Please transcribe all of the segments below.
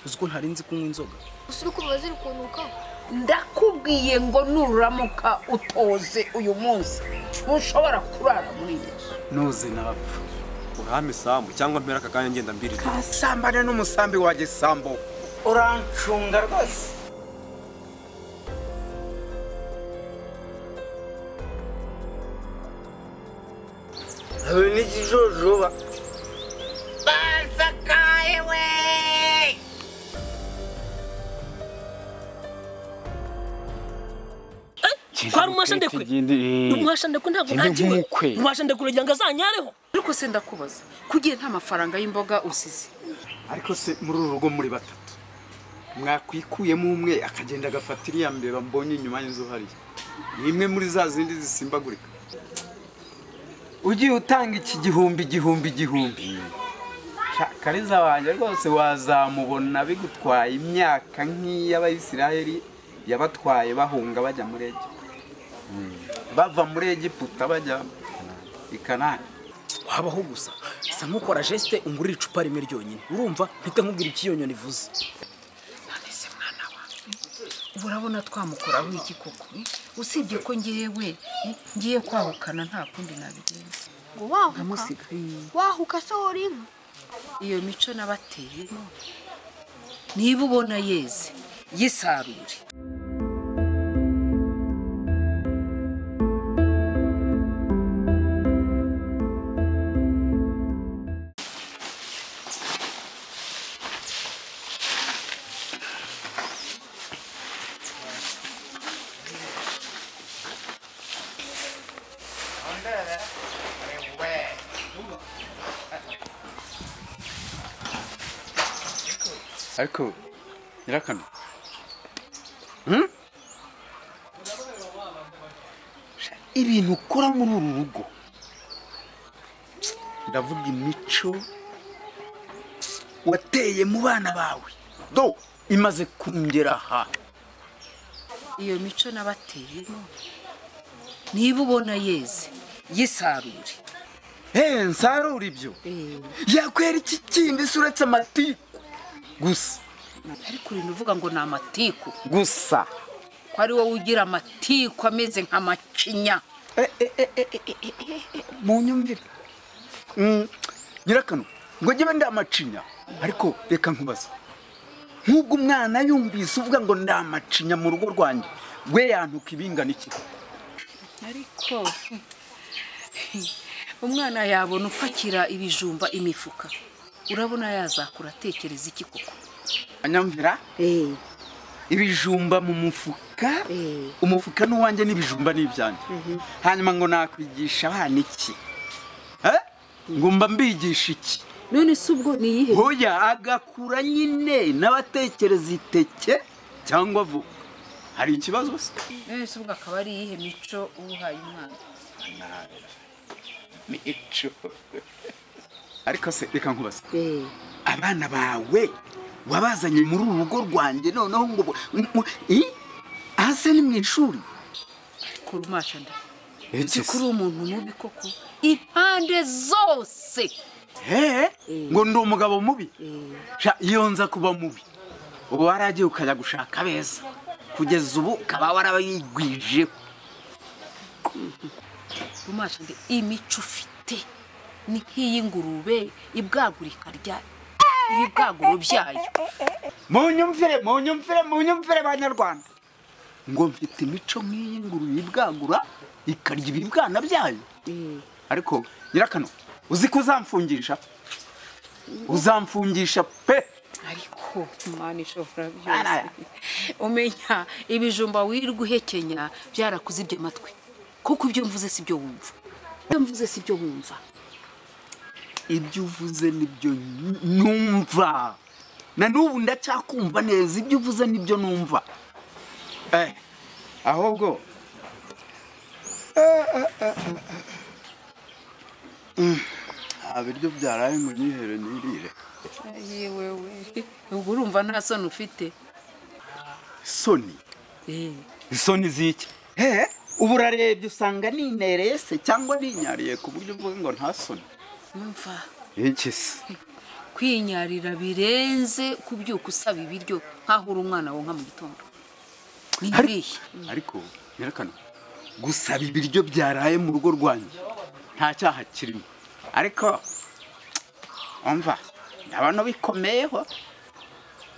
Uzi ko ntari nzi kunywa inzoga. Usuri kumva ziri kunuka. Ndakubwiye ngo nuramuka utoze uyu munsi ntushobora kurara muri Yesu. Nuze napfa. Urahame sambu cyangwa mpera aka kanya ngenda mbirira. Kasambane n'umusambi wa gisambo. Urancunga rwose. Habe n'ikijojoba. Basakaye we. Kwa rumashandekwe. Rumashandekwe ntabwo ntakiwe. Rumashandekwe kugira ngo azanyareho. Ariko se ndakubaza kugiye nta mafaranga y'imboga usize. Ariko se muri uru rugo muri batatu mwakwikuyemo umwe akagenda agafata iriya mbeba mbonye inyuma y'inzu hariya. Ni imwe muri za zindi zisimbagurika. Ugiye utanga iki gihumbi igihumbi igihumbi. Kariza wanjye rwose wazamubona bigutwaye imyaka nk'iy'Abayisiraheli yabatwaye bahunga bajya muri Egiputa. Bava muri Egiputa bajya i Kanani. Wabaho gusa sa nkukora geste ungurira icupa rimwe ryonyine. Urumva mpita nkubwira iki yonyoni ivuze. None se mwana wa urabona twamukoraho iki koko? Usibye ko ngiyewe ngiye kwahukana nta kundi nabigenza. Ngo wahuka? Wahuka se wori inka? Iyo mico nabateye niba ubona yeze yisarure. Ariko nyirakano ibintu ukora muri uru rugo ndavuga imico wateye mu bana bawe do imaze kungera aha. Iyo mico nabateye niba ubona yeze yisarure. Nsarura ibyo yakwera iki kindi se uretse amatiku gusa. Ariko uri uvuga ngo ni amatiku gusa ko ari wowe ugira amatiku ameze nk'amacinya. Mu nyumvire nyirakano ngo jye ndi amacinya. Ariko reka nkubaza nk'ubwo umwana yumvise uvuga ngo ndi amacinya mu rugo rwanjye we yantuka ibingana iki? Ariko umwana yabona upakira ibijumba imifuka urabona yazakura atekereza iki koko? Anyamvira ibijumba mu mufuka, umufuka n'uwanjye n'ibijumba n'ibyanjye. Hanyuma ngo nakwigisha abana iki? Ngo mba mbigisha iki? None se ubwo ni iyihe? Hoya agakura nyine n'abatekereza iteke cyangwa vuba. Hari ikibazo se? None se ubwo akaba ari iyihe mico uhaye umwana? Mico. Ariko se reka nkubaze. Abana bawe wabazanye muri uru rugo rwanjye noneho ngo ase ni mu ishuri. Kurumasha nda. Kuri umuntu mubi koko impande zose. Ngo ndi umugabo mubi? Iyo nza kuba mubi ubu waragiye ukajya gushaka beza kugeza ubu ukaba warabayigwije. Rumasha nde imico ufite ni nk'iy'ingurube ibwagurika rya ibibwaguro byayo. Munyumvire munyumvire munyumvire banyarwanda ngo mfite imico nk'iy'ingurube ibwagura ikarya ibibwana byayo. Ariko nyirakano uzi ko uzamfungisha? Uzamfungisha pe. Ariko Imana ishobora byose. Umenya ibijumba wirirwa uhekenya byarakuzibye amatwi kuko ibyo mvuze si byo wumva. Ibyo mvuze si byo wumva. Ibyo uvuze nibyo numva. Na n'ubu ndacyakumva neza ibyo uvuze nibyo numva. Ahubwo abiryo byaraye ngo nyihere nirire. Yewewe ubwo urumva nta soni ufite? Soni? Isoni ziki? Ubu urarebye usanga ninereye se cyangwa ninyariye ku buryo uvuga ngo nta soni. Numva. Iki se? Kwinyarira birenze kubyuka usaba ibiryo nkaho uri umwana wonka mu gitondo. Ni ariko nyerekana gusaba ibiryo byaraye mu rugo rwanjye nta cyaha kirimo. Ariko umva ndabona bikomeyeho,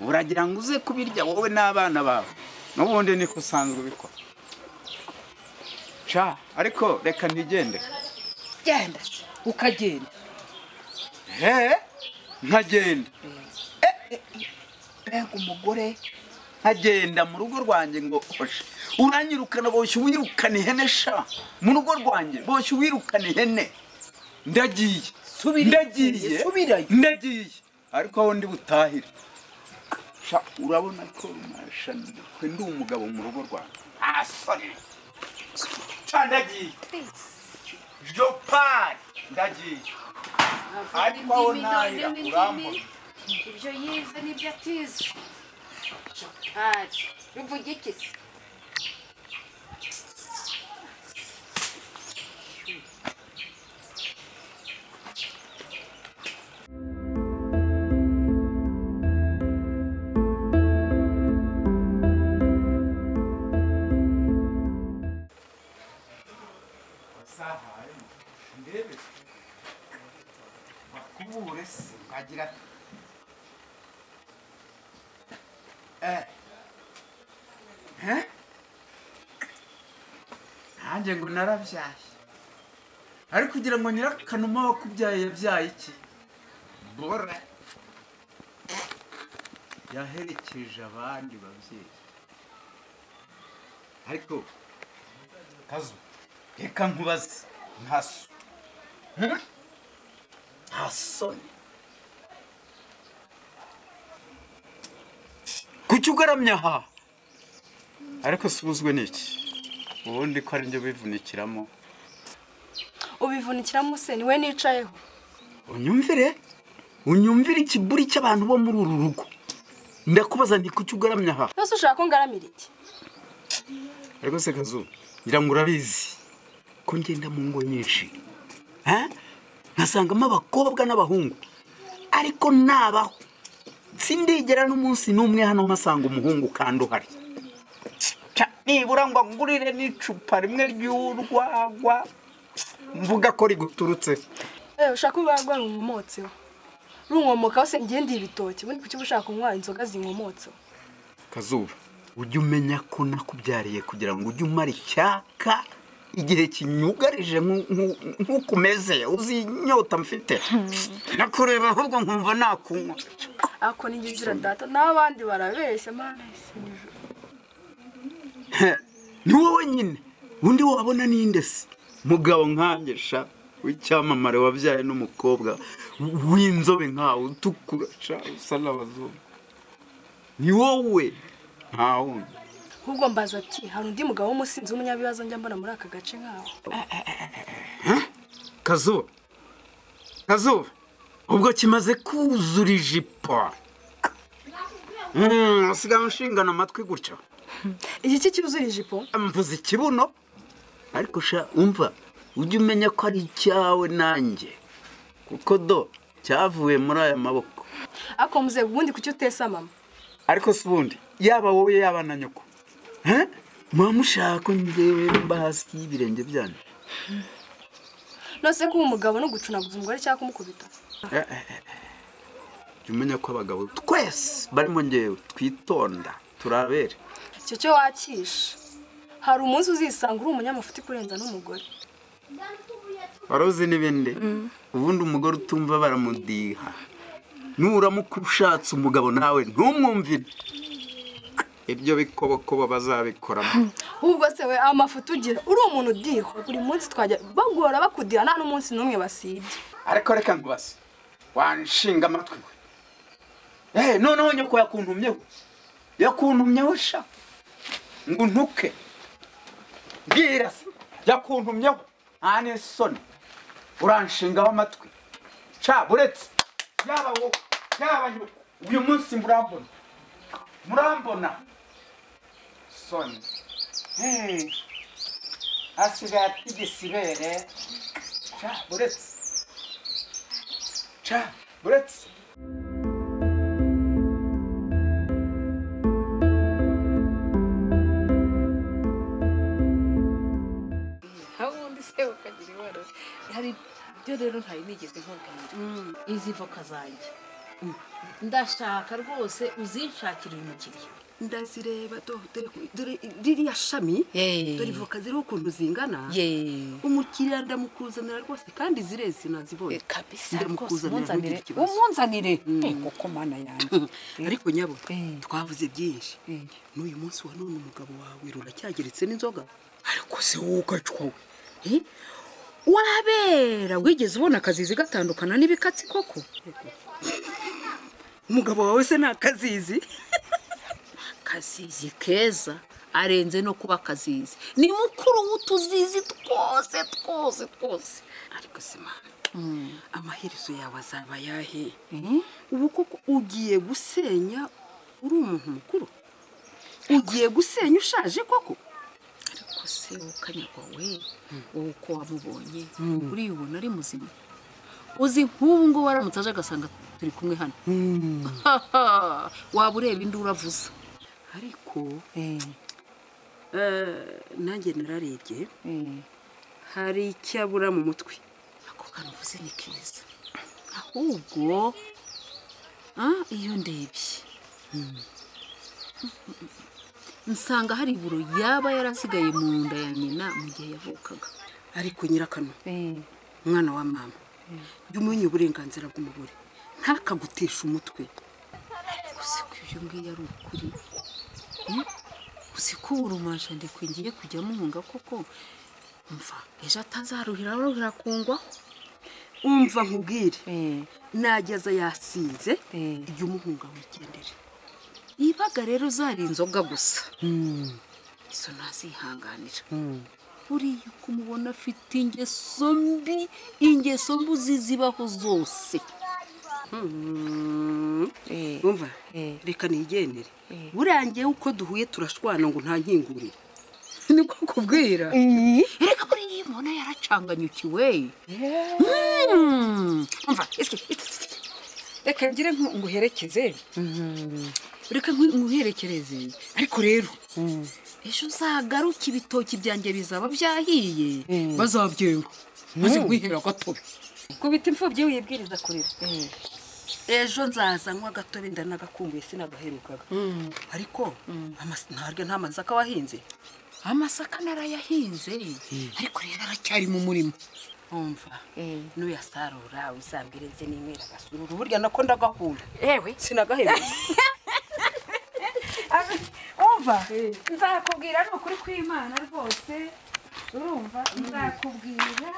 uragira ngo uze kubirya wowe n'abana bawe, n'ubundi niko usanzwe ubikora. Sha ariko reka ntigende. Genda ukagenda. He nkagenda. Mbega umugore nkagenda mu rugo rwanjye ngo oshe uranyirukana, boshye wirukana ihene sha mu rugo rwanjye, boshye wirukana ihene. Ndagiye ndagiye ndagiye, ariko aho ndi butahire sha urabona ko masha ndi umugabo mu rugo rwanjye. Asore sha ndagiye jopari ndagiye, ariko aho ntahira urambona. Ibyo yize n'ibyo atize. Jopari bivuga iki se? Nanjye ngo narabyaye, ariko kugira ngo nyirakanuma wakubyaye yabyaye iki? Bora yaherekeje abandi babyeyi. Ariko kazu reka nkubaze, ntaso ntasoni kuki ugaramye aha? Ariko subuzwe n'iki? Ubundi ko ari njye bivunikiramo. Ubivunikiramo se niwe nicayeho? Unyumvire, unyumvire ikiburi cy'abantu bo muri uru rugo. Ndakubaza nti kuki ugaramye aha? Nose ushaka ko ngaramira iki? Ariko se kazu, ngira ngo urabizi ko ngenda mu ngo nyinshi. Nkasangamo abakobwa n'abahungu, ariko nabaho sindigera n'umunsi n'umwe hano nkasanga umuhungu kandi uhari. Nibura ngo ngurire n'icupa rimwe ry'urwagwa mvuga ko riguturutse. Ushaka urwagwa runkomotseho, runkomokaho se ngiye ndi ibitoki, ubundi kuki ushaka kunywa inzoga zinkomotseho? Kazuba, ujye umenya ko nakubyariye kugira ngo ujye umara icyaka igihe kinyugarije nk'uko umeze, uzi inyota mfite. Nakureba ahubwo nkumva nakunywa. Ako ni ngira data n'abandi barabeshya mana isi nijoro. Ni wowe nyine undi wabona ninde se? Mugabo nkanjye sha w'icyamamare wabyaye n'umukobwa w'inzobe nkawe utukura sha usa n'abazungu, ni wowe nta wundi. Ahubwo mbaza ati hari undi mugabo w'umusinzi w'umunyabibazo njya mbona muri aka gace nkawe? Kazuba, Kazuba, ubwo kimaze kuzura ijipo usigaye unshingana amatwi gutyo. Iki cyuzura ijipo? Mvuze ikibuno. Ariko sha umva ujye umenya ko ari icyawe nanjye, kuko do cyavuye muri aya maboko. Ako muze ubundi kuki utesa mama? Ariko se ubundi yaba wowe yaba na nyoko muba mushaka ko njyewe mba hasi y'ibirenge byanyu? Nose kuba umugabo no gucunaguza umugore cyangwa kumukubita? Jya umenya ko abagabo twese barimo njyewe twitonda turabere. Icyo cyo wakisha. Hari umunsi uzisanga uri umunyamafuti kurenza n'umugore. Waruzi n'ibindi? Ubundi umugore utumva baramudiha. Nuramuka ushatse umugabo nawe ntumwumvire. Ibyo bikobokobo bazabikoramo. Ubwo se we amafuti ugira uri umuntu udihwa buri munsi twajya bagora bakudiha nta n'umunsi n'umwe basibye. Ariko reka nkubase, wanshinga amatwi we. Noneho nyoko yakuntumyeho. Yakuntumyeho sha ngo ntuke. Mbwira se yakuntumyeho nta n'isoni uranshingaho amatwi. Ca buretse yaba wowe yaba nyoko uyu munsi murambona. Murambona. Soni. Asigaye atigisibere. Ca buretse. Ca buretse. Ibyo rero ntari nigeze nkubwira. Izi voka zanjye ndashaka rwose uzinshakira umukiriya. Ndazireba dore ririya shami, dore voka ziriho ukuntu zingana. Umukiriya ndamukuzanira rwose kandi zireze nazibonye kabisa. Ndamukuzanira umunzanire koko mana yanjye. Ariko nyabo twavuze byinshi n'uyu munsi wa none umugabo wawe ruracyageretse n'inzoga. Ariko se wowe ugacwa we wabera wigeze ubona akazizi gatandukana n'ibikatsi koko? Umugabo wawe se nakazizi? Kazizi keza arenze no kuba kazizi, ni mukuru w'utuzizi twose twose twose. Ariko se mana, amaherezo yawe azaba yahe? Ubu koko ugiye gusenya uri umuntu mukuru? Ugiye gusenya ushaje koko? Ariko se ukanyagwa we, wowe uko wamubonye uriyubona ari muzima? Uzi nk'ubu ngo waramutse aje agasanga turi kumwe hano, waba ureba indi uravuza. Ariko nanjye nararebye hari icyabura mu mutwe. Ako kantu uvuze ni keza, ahubwo iyo ndebye nsanga hari iburo yaba yarasigaye mu nda ya nyina mu gihe yavukaga. Ariko nyirakano, mwana wa mama, jya umenya uburenganzira bw'umugore, ntakagutesha umutwe. Gusa ko ibyo ngiyo ari ukuri, uzi ko urumasha ndekwe ngiye kujya muhunga koko? Mva ejo atazaruhira aruhira kungwaho. Umva nkubwire, nageza yasinze jya umuhunga wigendere. Ibaga rero zari inzoga gusa, izo ntazihanganira. Buriya uko umubona afite ingeso mbi, ingeso mbi zibaho zose. Umva reka nigendere, burangiye uko duhuye turashwana ngo nta nkingurire. Niko kubwira. Reka buriya mbona yaracanganyukiwe. Umva reka ngire nguherekeze. Reka nguherekereze. Ariko rero ejo uzagaruke ibitoki byanjye bizaba byahiye, bazabyenga maze nkwihera agatobe. Kubita imfubyi wibwiriza kurira. Ejo nzaza nywa agatobe ndanagakumbuye sinagaherukaga. Ariko ntarya nta masaka wahinze? Amasaka narayahinze ariko rero aracyari mu murima. Umva nuyasarura uzambwire nze ninywera agasururu, burya nako ndagakunda. Ewe sinagaheruka. Umva nzakubwira ni ukuri kw'Imana rwose, urumva nzakubwira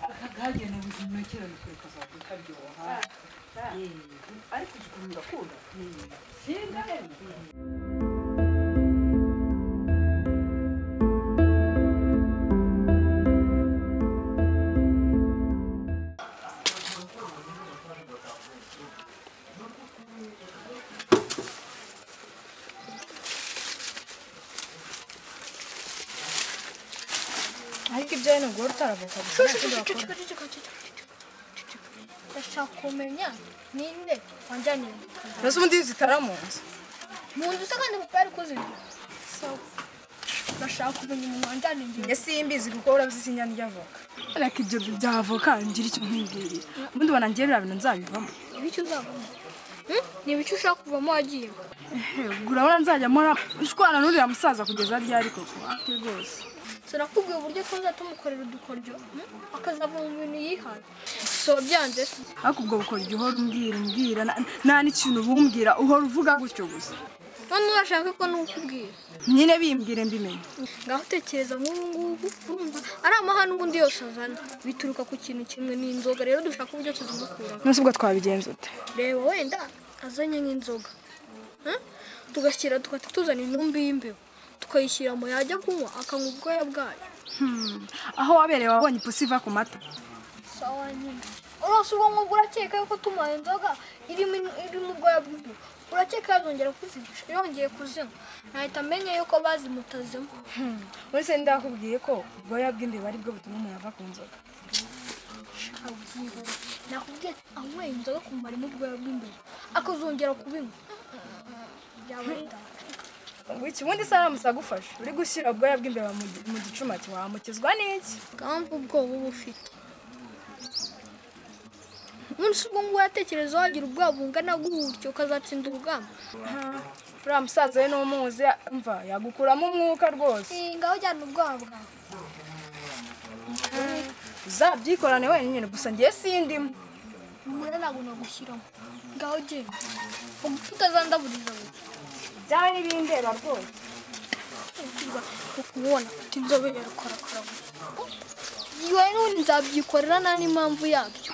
akagagena ubuzima kera nukuri kazajya karyoha. Ariko ukuntu ngakunda singaheruka. Ariko ibyawe ntabwo wari utaravuka gusa. Ndashaka kumenya ninde wanjyaniye. Mbese ubundi zitara mu nzu? Mu nzu se kandi papa yari kuzirya. Sawa. Ndashaka kumenya umuntu wanjyaniye. Njye simbizi kuko urabizi sinjya avoka. Ariko ibyo bya avoka ngira icyo nkwibwirira. Ubundi ubona ngiye biriya bintu nzabivamo. Ibiki uzavamo? Ni ibiki ushaka kuvamo wagiye? Urabona nzajya mpora nshwana n'uriya musaza kugeza ryari koko? Ati rwose. Turakubwiye uburyo tuza tumukorera udukoryo akazava mu bintu yihaye. So byanze se. Ariko ubwo bukoryo uhora umbwira nta n'ikintu bumbwira, uhora uvuga gutyo gusa. None urashaka ko nukubwira? Nyine bimbwire mbimenye. Ngaho utekereza nk'ubu ngubu urumva ari amahane ubundi yose azana bituruka ku kintu kimwe n'inzoga. Rero dushaka uburyo tuzimukuraho. None ubwo twabigenza ute? Reba wenda azanye nk'inzoga, tugashyira tugahita tuzana intumbi y'imbeba tukayishyira mu yajya kunywa akanywa ubwoya bwayo. Aho wabereye wabonye ipusi iva ku mata. Sawa nyine. Urose ubwo ngubwo urakeka yuko tumuhaye inzoga irimo ubwoya bw'imbeba, urakeka yazongera kuzinywa? Yongeye kuzinywa nahita amenya yuko bazimutazemo. Uretse ndakubwiye ko ubwoya bw'imbeba aribwo butuma umuntu ava ku nzoga. Nakubwiye anyweye inzoga kumva arimo ubwoya bw'imbeba akazongera kubinywa byaba ari. Wiki ubundi se aramutse agufashe uri gushyira ubwoya bw'imbeba mu gicuma wamukizwa n'iki? Mpamvu ubwoba uba ufite. Umunsi ubwo ngo uratekereza wagira ubwoba bungana gutyo ukazatsinda urugamba. Uriya musaza we n'umuzi mva yagukuramo umwuka rwose. Ngaho ujyana ubwoba bwawe. Uzabyikorane wenyine gusa ngiye sindimo. Umura ntabwo nagushyiramo. Ngaho genda. Utazandaburiza gusa. Byawe n'ibindeba rwose. Ukubona ufite inzobere rukorakora gusa. Yewe n'ubundi nzabyikorera nta n'impamvu yabyo.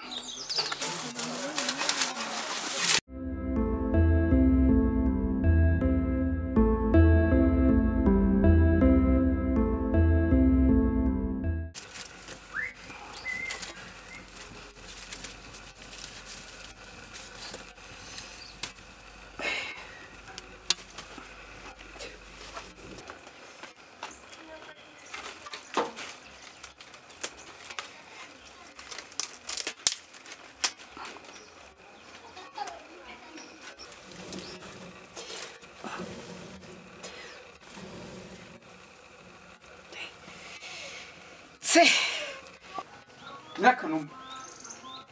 Nyakanuma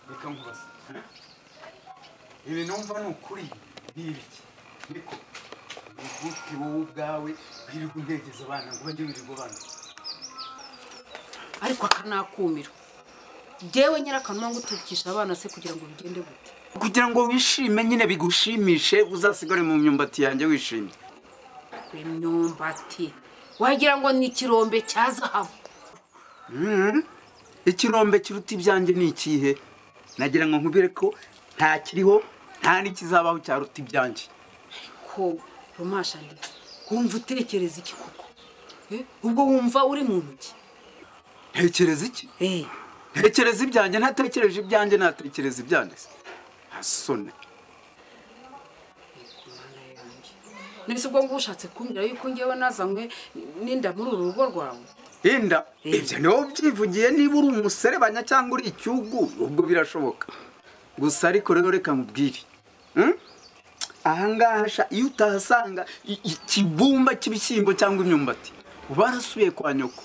reka nkubaze ibi numva ni ukuri ni ibiki niko ni gute wowe ubwawe wirirwa untegeza abana ngo bajye wirirwa bana ariko akanakumira jewe Nyirakanuma ngo utukisha abana se kugira ngo bigende gute kugira ngo wishime nyine bigushimishe uzasigare mu myumbati yanjye wishimye imyumbati wagira ngo ni ikirombe cya zahabu. Ikirombe kiruta ibyanjye ni ikihe? Nagira ngo nkubire ko nta kiriho nta n'ikizabaho cyaruta ibyanjye. Ko Rumashandi wumva utekereza iki koko? Ubwo wumva uri mu ntoki? Ntekereza iki? Ntekereza ibyanjye, ntatekereje ibyanjye, natekereza ibyanjye. Hasone. Nese ubwo ngo ushatse kumbwira yuko ngewe nazanywe n'inda muri uru rugo rwawe? Inda ibyo ni wowe ubyivugiye niba uri umuserebanya cyangwa uri icyugu ubwo birashoboka gusa ariko rero reka nkubwire ahangaha iyo utahasanga ikibumba cy'ibishyimbo cyangwa imyumbati uba warasubiye kwa nyoko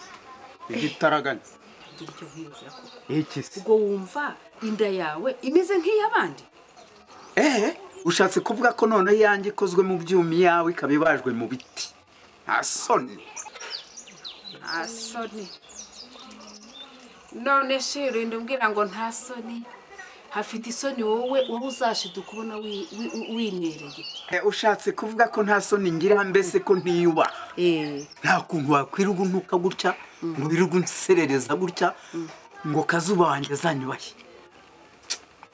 igitaraganya. Ubwo wumva inda yawe imeze nk'iy'abandi? Ushatse kuvuga ko noneho iyanjye ikozwe mu byuma iyawe ikaba ibajwe mu biti. Nta soni. Nta soni. None se urinda umbwira ngo nta soni? Hafite isoni wowe wowe uzashiduka ubona winereye. Ushatse kuvuga ko nta soni ngira mbese ko ntiyubaha. Nta kuntu wakwirirwa untuka gutya ngo wirirwe unserereza gutya ngo Kazuba wanjye azanyubahe.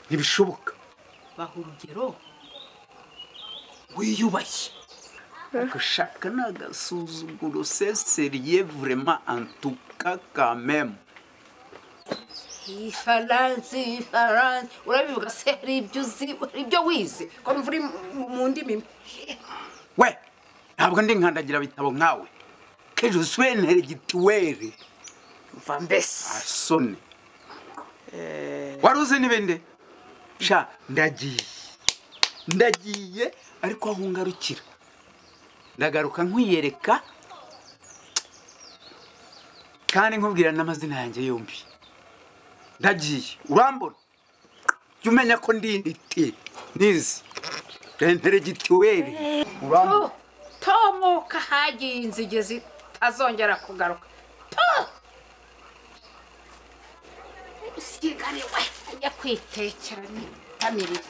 Ntibishoboka. Baha urugero wiyubashye. Gushaka n'agasuzuguro c'est sérieux vraiment en tout cas quand même. Ifaransa ifaransa urabivuga se hari ibyo uzi ibyo wize ko mvuri mu ndimi. We ntabwo ndi nkandagira bitabo nkawe que je suis intellectuel. Mva mbese asone wari uzi n'ibindi sha ndagiye ariko aho ngarukira ndagaruka nkwiyereka kandi nkubwira n'amazina yanjye yombi. Ndagiye urambona jya umenya ko ndi intiti nizi intellectuel urambona. Tomoka hagiye inzige zitazongera kugaruka. Usigare we ajya kwitekera nitamirire.